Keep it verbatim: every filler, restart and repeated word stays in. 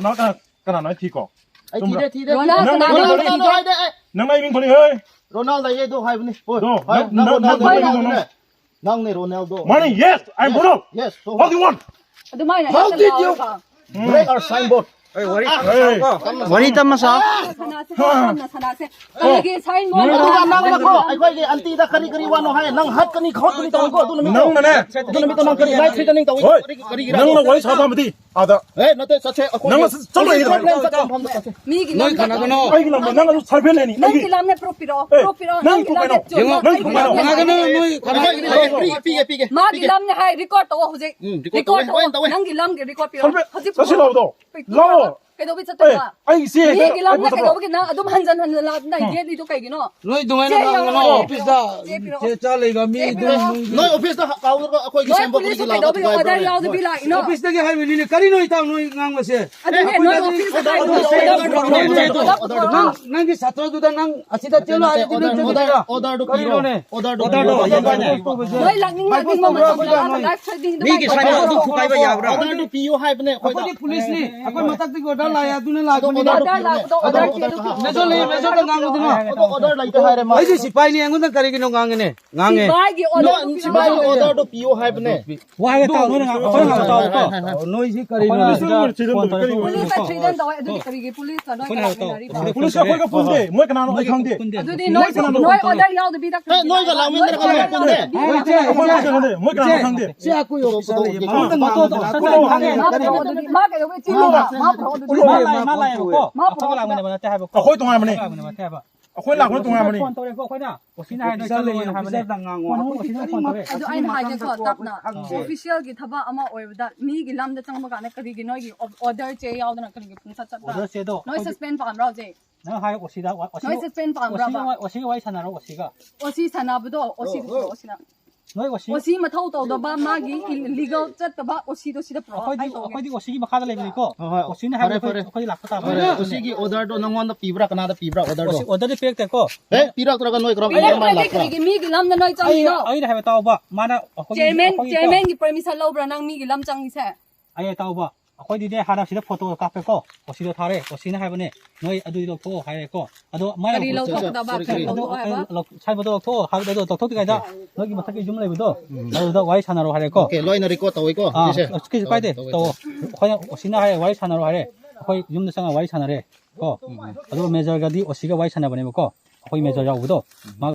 ꯅꯪ ꯀꯅꯥ ꯀꯅꯥꯅꯣ ꯑꯩ ꯊꯤꯀꯣ? ꯑꯩ ꯆꯨꯝꯕ꯭ꯔꯥ? ꯊꯤꯗꯦ ꯊꯤꯗꯦ ꯔꯣꯅꯥꯜꯗꯣ ꯅꯪ ꯀꯅꯥꯅꯣ? ꯅꯪ ꯅꯪ ꯍꯥꯏꯗꯦ ꯑꯩ ꯅꯪ ꯑꯩ ꯃꯤꯡ ꯄꯜꯂꯤ ꯍꯣꯏ. ꯔꯣꯅꯥꯜꯗꯣ ꯍꯥꯏꯌꯦ ꯑꯗꯨ ꯍꯥꯏꯕꯅꯤ. ꯍꯣꯏ, ꯅꯣ, ꯍꯣꯏ, ꯅꯪ- ꯅꯪ- ꯔꯣꯅꯥꯜꯗꯣ ꯅꯪ- ꯍꯥꯏꯕꯅꯦ. ꯅꯪ- ꯅꯪꯅꯦ Ronaldo. Money, yes, I'm Ronaldo. Yes, so What do you want? ꯑꯗꯨꯃꯥꯏꯅ How ꯍꯦꯛꯇ did you ꯂꯥꯎꯔꯒ. Break our signboard. Hey. ꯋꯥꯔꯤ ꯇꯝꯃꯁꯥ. ꯁꯥꯟꯅꯁꯦ, ꯁꯥꯟꯅꯁꯦ. ꯀꯔꯤꯒꯤ sign board? ꯑꯗꯨꯒ ꯅꯪꯅꯀꯣ ꯑꯩꯈꯣꯏꯒꯤ ꯑꯟꯇꯤꯗ ꯀꯔꯤ ꯀꯔꯤ ꯋꯥꯅꯣ ꯍꯥꯏ, ꯅꯪ ꯍꯠꯀꯅꯤ ꯈꯣꯠꯀꯅꯤ ꯇꯧꯏꯀꯣ ꯑꯗꯨ ꯅꯨꯃꯤꯠꯇꯣ. ꯅꯪꯅꯅꯦ. ꯑꯗꯨ ꯅꯨꯃꯤꯠꯇꯣ ꯅꯪ ꯀꯔꯤ ꯂꯥꯏ ꯊ꯭ꯔꯤꯇꯅꯤꯡ ꯇꯧꯏ? ꯍꯣꯏ. ꯀꯔꯤ ꯀꯔꯤꯒꯤꯔ? ꯅꯪꯅ ꯋꯥꯔꯤ ꯁꯥꯕ ꯑꯃꯗꯤ ꯑꯥꯗ. ꯑꯦ ꯅꯠꯇꯦ, ꯆꯠꯁꯦ ꯑꯩꯈꯣꯏ. ꯅꯪ ꯆꯠꯂꯣꯏ. ꯆꯠꯄ ꯃꯐꯝꯗ ꯆꯠꯁꯦ. ꯃꯤꯒꯤ ꯂꯝꯗ ꯀꯅꯥꯒꯅꯣ? ꯑꯩꯒꯤ ꯂꯝꯗ ꯅꯪ ꯑꯗꯨ ꯁꯥꯔꯚꯦ ꯂꯩꯅꯤ. ꯅꯪꯒꯤ ꯂꯝꯅꯦ ꯄꯨꯔꯛꯄꯤꯔꯛꯑꯣ. ꯑꯦ, ꯄꯨꯔꯛꯄꯤꯔꯛꯑꯣ. ꯅꯪ ꯅꯪꯒꯤ ꯂꯝꯅꯦ. ꯀꯩꯅꯣ? ꯅꯪ ꯀꯩꯅꯣ? ꯀꯅꯥꯒꯅꯣ ꯅꯣꯏ ꯀꯅꯥ ꯑꯩꯈꯣꯏꯒꯤꯗꯤ ꯄꯤꯒꯦ, ꯄꯤꯒꯦ, ꯄꯤꯒꯦ. ꯃꯥꯒꯤ ꯂꯝꯅꯦ ꯍꯥꯏ record ꯇꯧꯑꯣ ꯍꯧꯖꯤꯛ. ꯎꯝ, record Record ꯇꯧꯋꯦ, ꯍꯣꯏ, ꯇꯧꯋꯦ. ꯅꯪꯒꯤ ꯂꯝꯒꯤ record ꯄꯤꯔꯛꯑꯣ. ꯁꯥꯔꯚꯦ ꯍꯧꯖꯤꯛ ꯆꯠꯁꯤ ꯄꯨꯔꯛꯑꯣ. ꯂꯥꯎꯗꯣ. ꯄꯤꯔꯛꯑꯣ. ꯂꯥꯎ. ꯀꯩꯗꯧꯕꯩ ꯑꯦ, ꯆꯠꯇꯣꯏꯕ? ꯑꯩꯒꯤ ꯆꯦ ꯍꯦꯛꯇ ꯃꯤꯒꯤ ꯂꯝꯅꯦ ꯑꯩ ꯄꯨꯊꯣꯛꯑꯣ. ꯀꯩꯗꯧꯕꯒꯤ ꯅꯪ ꯑꯗꯨꯝ ꯍꯟꯖꯟ ꯍꯟꯖꯟ ꯂꯥꯛ-, ꯅꯪ ꯌꯦꯠꯂꯤꯗꯣ ꯀꯩꯒꯤꯅꯣ? ꯅꯣꯏ ꯑꯗꯨꯃꯥꯏꯅ ꯆꯦ ꯉꯥꯡꯒꯅꯣ. ꯌꯥꯎꯔꯛꯑꯣ. ꯑꯣꯐꯤꯁꯇ ꯆꯦ ꯄꯤꯔꯛꯑꯣ. ꯆꯦ ꯆꯥ ꯂꯩꯕ ꯃꯤ ꯆꯦ ꯑꯗꯨꯝ ꯄꯤꯔꯛꯑꯣ. ꯅꯣꯏ ꯅꯣꯏ ꯑꯣꯐꯤꯁꯇ ꯍ-, ꯀꯥꯎꯔꯒ ꯑꯩꯈꯣꯏꯒꯤ ꯅꯣꯏ ꯁꯥꯏꯟꯕꯣꯔꯗ ꯄꯨꯂꯤꯁꯇ ꯀꯔꯤꯒꯤ ꯂꯥꯛꯄ ꯀꯩꯗꯧꯕꯒꯤ order ꯗ꯭ꯔꯥꯏꯚꯔ? ꯌꯥꯎꯗꯕꯤ ꯂꯥꯛꯏꯅꯣ? ꯑꯣꯐꯤꯁꯇꯒꯤ ꯍꯥꯏꯕꯅꯤꯅꯦ, ꯀꯔꯤꯅꯣ ꯏꯇꯥꯎ ꯅꯣꯏ ꯉꯥꯡꯕꯁꯦ? ꯑꯗꯨꯅꯦ, ꯅꯣꯏ ꯑꯣꯐꯤꯁꯇ ꯀꯩꯗꯧꯕꯒꯤ order ꯄꯨꯊꯣꯔꯛꯑꯣ? ꯅꯪ, ꯅꯪꯒꯤ ꯁꯥꯇ꯭ꯔꯗꯨꯗ ꯅꯪ ꯑꯁꯤꯗ ꯆꯦꯜꯂꯣ ꯍꯥꯏꯔꯗꯤ ꯅꯣꯏ ꯆꯠꯂꯤꯔꯥ? ꯑꯣꯔꯗꯔꯗꯨ ꯄꯤꯔꯣ. ꯀꯔꯤꯅꯣꯅꯦ? ꯑꯣꯔꯗꯔꯗꯨ ꯑꯣꯔꯗꯔꯗꯣ ꯄꯤꯔꯣ. ꯌꯦꯡꯕꯅꯦ. ꯅꯣꯏ ꯂꯥꯛꯅꯤꯡ ꯂꯥꯛꯅꯤꯡꯕ ꯃꯇꯝꯗ life threatening ꯑꯗꯨꯃꯥꯏꯅ ꯃꯤꯒꯤ ꯁꯥꯏꯟ ꯑꯗꯨ ꯊꯨꯒꯥꯏꯕ ꯌꯥꯕ꯭ꯔꯥ? ꯑꯣꯔꯗꯔꯗꯨ ꯄꯤꯌꯣ ꯍꯥꯏꯕꯅꯦ ꯑꯩꯈꯣꯏꯗ. ꯑꯩꯈꯣꯏꯗꯤ ꯄꯨꯂꯤꯁꯅꯤ, ꯑꯩꯈꯣꯏ ꯃꯊꯛꯇꯒꯤ ꯑꯣꯔꯗꯔ ꯂꯥꯛꯑꯦ ꯑꯗꯨꯅ ꯂꯥꯛꯄꯅꯤꯅ. Order ꯂꯥꯛꯄꯗꯣ order ꯀꯩꯗꯧꯕꯤ? ꯃꯦꯖꯣꯔ ꯂꯩ, ꯃꯦꯖꯣꯔꯗ ꯉꯥꯡꯕꯗꯨꯅ. ꯑꯗꯣ ꯑꯣꯔꯗꯔ ꯂꯩꯇꯦ ꯍꯥꯏꯔꯦ ꯃꯥ. ꯑꯩꯁꯨ ꯁꯤꯐꯥꯏꯅꯤ, ꯑꯩꯉꯣꯟꯗ ꯀꯔꯤꯒꯤꯅꯣ ꯉꯥꯡꯉꯤꯅꯦ? ꯉꯥꯡꯉꯦ꯫ ꯁꯤꯐꯥꯏꯒꯤ order ꯅꯣ, ꯁꯤꯐꯥꯏꯒꯤ ꯑꯣꯔꯗꯔꯗꯨ ꯄꯤꯌꯣ ꯍꯥꯏꯕꯅꯦ. ꯋꯥ ꯍꯥꯏꯒꯦ ꯇꯥꯎ, ꯅꯣꯏꯅ ꯉꯥꯡ-, ꯑꯩꯈꯣꯏꯅ ꯉꯥꯡꯕ ꯇꯥꯎꯀꯣ꯫ ꯅꯣꯏꯁꯤ ꯀꯔꯤꯅꯣ? ꯑꯩꯈꯣꯏꯅ ꯁꯤꯗ ꯁꯤꯗ ꯐꯣꯟ ꯇꯧꯔꯒ ꯄꯨꯂꯤꯁꯇ threaten ꯇꯧꯋꯦ, ꯑꯗꯨꯗꯤ ꯀꯔꯤꯒꯤ ꯄꯨꯂꯤꯁꯇ ꯅꯣꯏ ꯑꯩꯈꯣꯏꯅ ꯍꯥꯏꯕ ꯇꯥꯎ꯫ ꯂꯥꯛꯃꯤꯟꯅꯔꯤꯕ? ꯄꯨꯂꯤꯁꯀ ꯑꯩꯈꯣꯏꯒ ꯄꯨꯟꯗꯦ, ꯃꯣꯏ ꯀꯅꯥꯅꯣ ꯑꯩ ꯈꯪꯗꯦ꯫ ꯑꯗꯨꯗꯤ ꯅꯣꯏ, ꯅꯣꯏ order ꯌꯥꯎꯗꯕꯤꯗ ꯑꯦ, ꯅꯣꯏꯒ ꯂꯥꯛꯃꯤꯟꯅꯔꯒ ꯅꯣꯏ ꯄꯨꯟꯗꯦ. ꯑꯩꯈꯣꯏ ꯃꯣꯏ ꯈꯪꯗꯦ, ꯃꯣꯏ ꯀꯅꯥꯅꯣ ꯈꯪꯗꯦ꯫ ꯁꯤ ꯑꯩꯈꯣꯏ ꯑꯣꯐꯤꯁꯔ ꯂꯩꯌꯦ꯫ ꯄꯨꯊꯣꯛꯑꯣ, ꯃꯉꯣꯟꯗ ꯄꯨꯊꯣꯛꯑꯣ, ꯉꯥꯡꯕꯗ ꯄꯨꯊꯣꯛꯑꯣ. ꯀꯔꯤ? ꯃꯥ ꯄꯨꯔꯛꯑꯣ ꯑꯗꯨꯗꯤ, ꯃꯥ ꯄꯨꯔꯛꯑꯣ ꯑꯗꯨꯗꯤ, ꯃꯥ ꯄꯨꯔꯛꯑꯣ ꯑꯗꯨꯗꯤ, ꯎꯠꯂꯣ, ꯃꯥ ꯎꯠꯂꯣ, ꯂꯥꯛꯑꯦ, ꯃꯥ ꯎꯠꯂꯣ, ꯄꯨꯔꯛꯑꯣ ꯑꯗꯨꯗꯤ, ꯎꯠꯂꯣ, ꯃꯥ ꯎꯠꯂꯣ, ꯂꯥꯛꯑꯦ, ꯃꯥ ꯃꯥ ꯂꯥꯛꯑꯦ, ꯂꯥꯛꯑꯦ, ꯎꯠꯂꯣ꯫ ꯃꯥ ꯑꯩꯈꯣꯏ ꯄꯨꯔꯛꯑꯣ ꯂꯥꯛꯄꯅꯦ, ꯑꯗꯨꯗꯤ꯫ ꯃꯥ ꯅꯠꯇꯦ ꯍꯥꯏꯕ꯫ ꯑꯩꯈꯣꯏ ꯇꯣꯉꯥꯟꯕꯅꯦ꯫ ꯐꯣꯟ ꯇꯧꯔꯦꯀꯣ ꯑꯩꯈꯣꯏꯅ꯫ ꯑꯣꯁꯤꯅ ꯍꯥꯏꯗꯣ ꯑꯣꯐꯤꯁꯔ ꯂꯩꯌꯦ, ꯆꯠꯂꯣꯅ ꯍꯥꯏꯕꯅꯦ꯫ ꯑꯣꯐꯤꯁꯔꯗ ꯉꯥꯡꯉꯣ꯫ ꯐꯣꯟ ꯑꯩꯈꯣꯏꯗꯤ ꯑꯣꯁꯤꯅ ꯐꯣꯟ ꯀꯔꯤꯃꯠ ꯇꯧꯔꯦ꯫ ꯑꯗꯨ ꯑꯩꯅ ꯍꯥꯏꯒꯦꯀꯣ, ꯈꯪꯗꯦ, ꯇꯞꯅ꯫ ꯑꯩꯈꯣꯏ ꯈꯪꯗꯦ. Officialꯒꯤ ꯊꯕꯛ ꯑꯃ ꯑꯣꯏꯕꯗ ꯃꯤꯒꯤ ꯂꯝꯗ ꯆꯪꯕ ꯀꯥꯟꯗ ꯀꯔꯤꯒꯤ ꯅꯣꯏꯒꯤ ꯑꯣ-, order ꯆꯦ ꯌꯥꯎꯗꯅ ꯀꯔꯤꯒꯤ ꯄꯨꯡꯆꯠ ꯆꯠꯄ? Order ꯆꯦꯗꯣ ꯅꯣꯏ ꯑꯩꯈꯣꯏꯗꯤ suspend ꯄꯥꯝꯕ꯭ꯔꯥ ꯍꯧꯖꯤꯛ? ꯅꯪ ꯍꯥꯏ ꯑꯣꯁꯤꯗ, ꯑꯣꯁꯤ, ꯅꯣꯏ suspend ꯄꯥꯝꯕ꯭ꯔꯕ? ꯑꯣꯁꯤꯒ ꯋꯥ-, ꯑꯣꯁꯤꯒ ꯋꯥꯔꯤ ꯁꯥꯟꯅꯔꯣ, ꯑꯣꯁꯤꯒ꯫ ꯑꯣꯁꯤ ꯁꯥꯟꯅꯕꯗꯣ, ꯑꯣꯁꯤ ꯑꯣ, ꯑꯣ. ꯑꯣꯁꯤꯅ. ꯅꯣꯏ ꯑꯣꯁꯤ. ꯑꯣꯁꯤ ꯃꯊꯧ ꯇꯧꯗꯕ, ꯃꯥꯒꯤ illegal ꯆꯠꯇꯕ ꯑꯣꯁꯤꯗꯣ ꯁꯤꯗ ꯄꯨꯔꯛꯑꯣ, ꯑꯩꯈꯣꯏꯗꯤ, ꯑꯩ ꯇꯧꯒꯦ. ꯑꯩꯈꯣꯏꯗꯤ ꯑꯣꯁꯤꯒꯤ ꯃꯈꯥꯗ ꯂꯩꯕꯅꯤꯀꯣ꯫ ꯍꯣꯏ, ꯍꯣꯏ. ꯑꯣꯁꯤꯅ ꯐꯔꯦ, ꯍꯥꯏꯕꯗꯣ ꯐꯔꯦ. ꯑꯩꯈꯣꯏ, ꯑꯩꯈꯣꯏ ꯂꯥꯛꯄ ꯐꯔꯦ, ꯇꯥꯕꯅꯤ꯫ ꯑꯣꯁꯤꯒꯤ orderꯗꯣ ꯅꯪꯉꯣꯟꯗ ꯄꯤꯕ꯭ꯔꯥ, ꯀꯅꯥꯗ ꯄꯤꯕ꯭ꯔꯥ orderꯗꯣ? ꯑꯣꯁꯤ orderꯗꯤ ꯄꯤꯔꯛꯇꯦꯀꯣ꯫ ꯑꯦ, ꯄꯤꯔꯛꯇ꯭ꯔꯒ ꯅꯣꯏ ꯀꯔꯝ ꯄꯤꯔꯛꯇ꯭ꯔꯗꯤ ꯀꯃꯥꯏꯅ ꯂꯥꯛꯄ꯭ꯔꯥ? ꯀꯔꯤꯒꯤ ꯃꯤꯒꯤ ꯂꯝꯗ ꯅꯣꯏ ꯑꯩ, ꯆꯪꯉꯤꯅꯣ? ꯑꯩꯅ ꯍꯥꯏꯕ ꯇꯥꯎꯕ, ꯃꯥꯅ ꯑꯩꯈꯣꯏꯒꯤ, Chairman, ꯑꯩꯈꯣꯏꯒꯤ chairmanꯒꯤ permission ꯂꯧꯕ꯭ꯔꯥ ꯅꯪ ꯃꯤꯒꯤ ꯂꯝ ꯆꯪꯉꯤꯁꯦ? ꯑꯩ ꯇꯥꯎꯕ, ꯑꯩꯈꯣꯏꯗꯤꯅꯦ ꯍꯥꯟꯅ ꯁꯤꯗ ꯐꯣꯇꯣ ꯀꯥꯞꯄꯦꯀꯣ, ꯑꯣ ꯁꯤꯗꯣ ꯊꯥꯔꯦ, ꯑꯣ ꯁꯤꯅ ꯍꯥꯏꯕꯅꯦ, ꯅꯣꯏ ꯑꯗꯨꯗꯤ ꯂꯧꯊꯣꯛꯑꯣ ꯍꯥꯏꯔꯦꯀꯣ꯫ ꯑꯗꯣ ꯃꯥꯅ ꯀꯔꯤ ꯂꯧꯊꯣꯛꯀꯗꯕ? ꯀꯔꯤ ꯑꯗꯣ ꯂꯧꯊꯣꯛꯑꯣ ꯍꯥꯏꯕ? ꯑꯩ ꯂꯧ-, ꯁꯥꯏꯕꯗꯣ ꯂꯧꯊꯣꯛꯑꯣ ꯍꯥꯏꯕꯗꯣ ꯑꯗꯣ ꯂꯧꯊꯣꯛꯇ꯭ꯔꯤꯉꯩꯗ ꯅꯣꯏꯒꯤ ꯃꯊꯛꯀꯤ ꯌꯨꯝ ꯂꯩꯕꯗꯣ, ꯑꯗꯨꯗ ꯋꯥꯔꯤ ꯁꯥꯟꯅꯔꯣ ꯍꯥꯏꯔꯦꯀꯣ꯫ ꯑꯣꯀꯦ, ꯂꯣꯏꯅ ꯔꯦꯀꯣꯔꯗ ꯇꯧꯋꯤꯀꯣ꯫ ꯑꯥ, ꯁꯤꯁꯦ ꯀꯩꯁꯨ ꯀꯥꯏꯗꯦ, ꯇꯧꯋꯦ, ꯇꯧꯋꯣ꯫ ꯇꯧꯋꯦ꯫ ꯑꯩꯈꯣꯏꯅ ꯑꯣ ꯁꯤꯅ ꯍꯥꯏꯔꯦ, ꯋꯥꯔꯤ ꯁꯥꯟꯅꯔꯣ ꯍꯥꯏꯔꯦ, ꯑꯩꯈꯣꯏ ꯌꯨꯝꯗ ꯆꯪꯉꯒ ꯋꯥꯔꯤ ꯁꯥꯟꯅꯔꯦ ꯀꯣ꯫ ꯑꯗꯨꯒ ꯃꯦꯖꯔꯒꯗꯤ ꯑꯣ ꯁꯤꯒ ꯋꯥꯔꯤ ꯁꯥꯟꯅꯕꯅꯦꯕꯀꯣ, ꯑꯩꯈꯣꯏ ꯃꯦꯖꯔ ꯌꯥꯎꯕꯗꯣ꯫ ꯃꯥ